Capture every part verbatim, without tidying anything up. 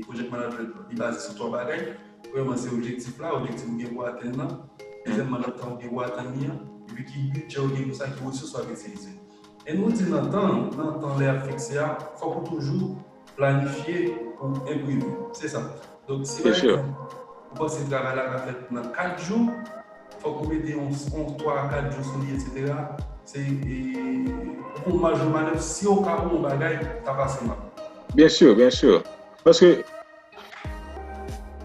project management lan, li baze sou twa bagay. Premyèman, se objektif la, objektif ou gen pou atenn nan. Dezyèmman, nan tan ou gen pou atenn li an. Epi ki bidjè ou gen pou sa, ki resous w ap itilize. E nou di nan tan, nan tan lè y ap fikse a, fòk ou toujou planifye pou enprevi. Se sa. Donk, si pa egzanp, ou panse travay la ka fèt nan kat jou, fòk ou mete yon, yon twa a kat jou sou li, etsetera. Se, e, ou pou majè manèv si o ka pou yon bagay ta pase mal. Byen si, byen si. Paske,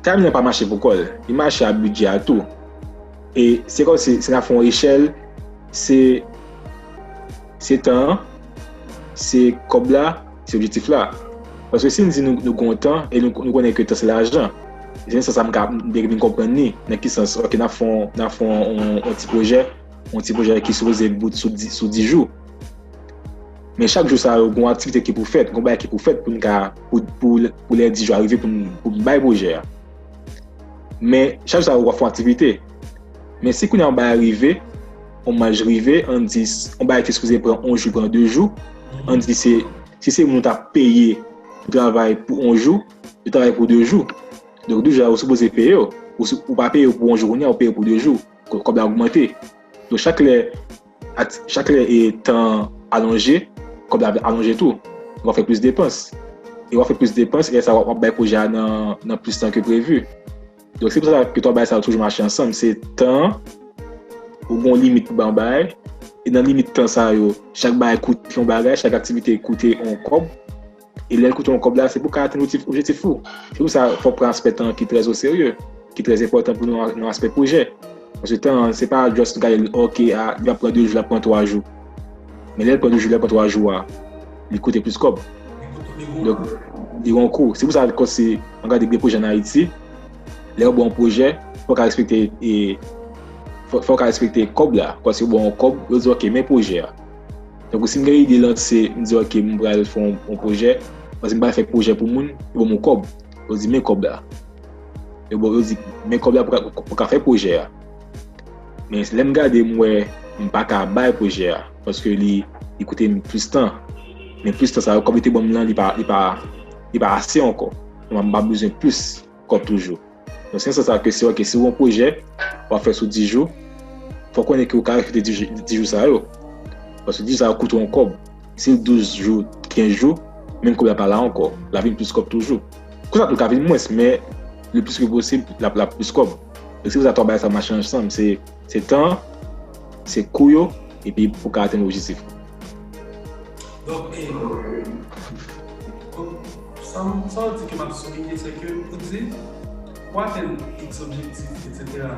Time nan pa mache pou kò l, li mache ak bidjè a tou. E se kòmsi, si n ap fè yon echèl, se, se tan an, se kòb la, se objektif la. Paske si n di nou, nou gen yon tan, e nou, nou konnen ke tan se lajan. Se nan sans sa m ka, m te vin konprann li, nan ki sans, ok, n ap fè yon, n ap fè yon, yon, yon ti pwojè, yon ti pwojè ki sipoze bout sou dis, sou dis jou. Men chak jou sa yo, gen yon aktivite ki pou fèt, gen yon bagay ki pou fèt pou n ka, pou, pou, pou lè dis jou a rive pou n, pou n bay pwojè a. Men chak jou sa yo, w ap fè yon aktivite. Men si kounye a yon bagay rive, yon manj rive, ann di, yon bagay ki sipoze pran yon jou, pran de jou, ann di se, si se moun ou t ap peye pou travay pou yon jou, yo travay pou de jou. Donk, de jou a, ou sipoze peye yo. Ou, si- ou pa peye yo pou yon jou kounye a, ou peye yo pou de jou. Kò- Kòb la ogmante. Donk, chak lè, at- chak lè e tan alonje, kòb la alonje tou. W ap fè plis depans. E w ap fè plis depans, e sa w ap, w ap bay pwojè a nan, nan plis tan ke previ. Donk, se pou sa ke twa bagay sa yo toujou mache ansanm. Se tan an, ou gen yon limit pou bay yon bagay, e nan limit tan sa yo, chak bagay koute yon bagay, chak aktivite koute yon kòb. E lè l koute yon kòb la, se pou w ka atenn objektif, objektif ou. Se pou sa, fò w pran aspè tan an ki trè oserye, ki trè enpòtan pou nou nan aspè pwojè. Paske tan an, se pa just gade l, ok, a, li ap pran de jou, l ap pran twa jou. Men lè l pran de jou, lè l pran twa jou a, li koute plis kòb. Donk, li gen yon kou. Se pou sa, kòmsi, ann gade gen pwojè ann Ayiti, lè yo ba w yon pwojè, fò w ka respekte, e, fò, fò w ka respekte kòb la. Kòmsi yo ba w yon kòb, yo di, ok, men pwojè a. Donk, si m gen ide lanse, m di, ok, m pral fè yon, yon pwojè, paske m pral fè pwojè pou moun, yo ban m yon kòb. Yo di, men kòb la. Yo ban, yo di, men kòb la pou ka, pou ka fè pwojè a. Men lè m gade, m wè, m pa ka bay pwojè a, paske li, li koute m plis tan. Men plis tan sa yo, kòb yo te ban m lan, li pa, li pa, li pa ase ankò. Donk, m ap bezwen plis kòb toujou. Donk, se nan sans sa ke si, ok, si w gen yon pwojè, w ap fè sou dis jou, fò w konnen ke w ka respekte dis jou, dis jou sa yo. Paske dis jou sa yo koute yon kòb. Si l douz jou, kenz jou, menm kòb la pa la ankò. L ap vin plis kòb toujou. Konsa tou, l ka vin mwens, men le plis ke posib, l ap, l ap plis kòb. Donk, se pou sa twa bagay sa mache ansanm. Se, se tan an, se kou yo, epi pou w ka atenn objektif ou. Donk, e, donk, sa, sa w di ke m ap soulinye, se ke ou di, pou atenn X objektif, etsetera,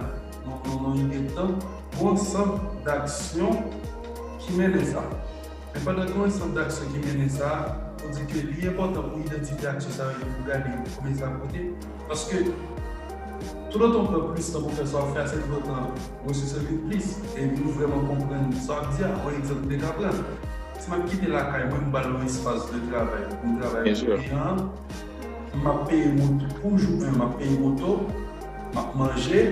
nan, nan, nan yon ide tan, gen yon ansanm daksyon ki mennen sa. Men pandan gen yon ansanm daksyon ki mennen sa, ou di ke li enpòtan pou idantifye aksyon sa yo epi pou gade konbyen sa ap koute. Paske, toutotan w pran plis tan pou fè sa w ap fè a, se toutotan resous yo vin plis. Epi nou vrèman konprann sa w ap di a. Yon egzanp m te ka pran. Si m ap kite lakay mwen, m ba l yon espas de travay pou m travay pou kliyan an, m ap peye moto, pou jou en, m ap peye moto, m ap manje,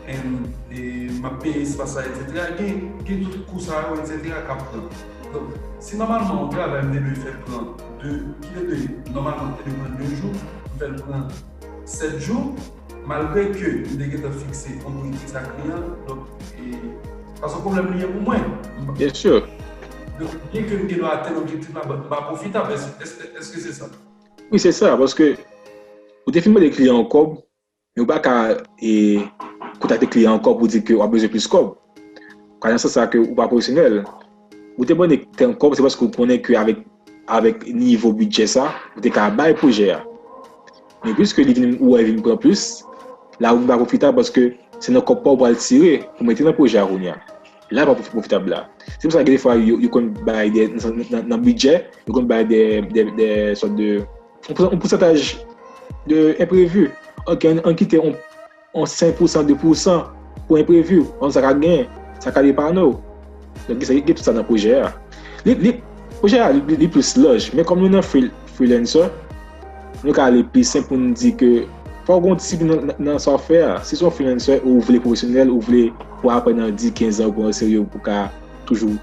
and, e, m ap peye espas la, etsetera. Gen, gen tout kou sa yo, etsetera, k ap pran. Donk, si nòmalman yon travay m te dwe fè pran de, ki te dwe, nòmalman te dwe pran de jou, m fè l pran sèt jou, malgre ke m te gentan fikse yon pri fiks ak kliyan, donk, e, paske pwoblèm li ye pou mwen. Byen si. Donk, byen ke m gen dwa atenn objektif la, but m pa pwofitab. Èske, èske, èske se sa? Wi, se sa, paske ou te fin mande kliyan an kòb, men ou pa ka, e, kontakte kliyan an ankò pou di ke w ap bezwen plis kòb. Ka nan sans sa ke ou pa pwofesyonèl. Ou te mande tèl kòb, se paske ou konnen ke avèk, avèk nivo bidjè sa, ou te ka bay pwojè a. Men piske li vin, ou wè vin pran plis, la ou vin pa pwofitab paske se nan kòb pa w pral tire pou mete nan pwojè a kounye a. La pa pwofitab la. Se pou sa gen de fwa yo, yo konn bay de, nan, nan, nan bidjè, yo konn bay de, de, de sòt de, yon pou-, yon pousantaj de enprevi. Ok, ann, ann kite yon, yon senk pousan, de pousan pou enprevi. Ann, sa ka gen, sa ka depane w. Donk, gen sa, gen tout sa nan pwojè a. Li, li, pwojè a, li, li plis laj. Men kòm nou nan free-, freelancer, nou ka ale pi senp pou n di ke fò w gen yon disiplin nan, nan, nan sa w ap fè a. Si se yon freelancer, ou vle pwofesyonèl, ou vle pou apre nan dis, kenz an, ou pran serye, ou ka toujou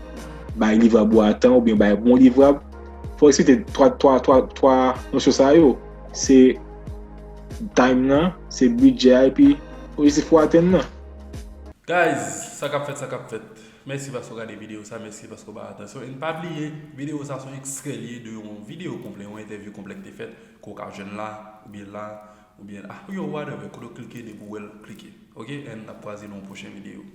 bay livrab ou a tan, oubyen bay bon livrab, fò w respekte twa, twa, twa, twa nosyon sa yo. Se time nan, se bidjè a, epi objektif ou atenn nan. Guys, sa k ap fèt, sa k ap fèt. Mèsi paske w gade videyo sa, mèsi paske w ba atansyon. E n pa bliye, videyo sa se yon ekstrè li ye de yon videyo konplè, yon entèvyou konplè ki te fèt, ke w ka jwenn la, oubyen la, oubyen ah, yo whatever, kote w klike depi w wè l, klike. Ok, and n ap kwaze nan yon pwochen videyo.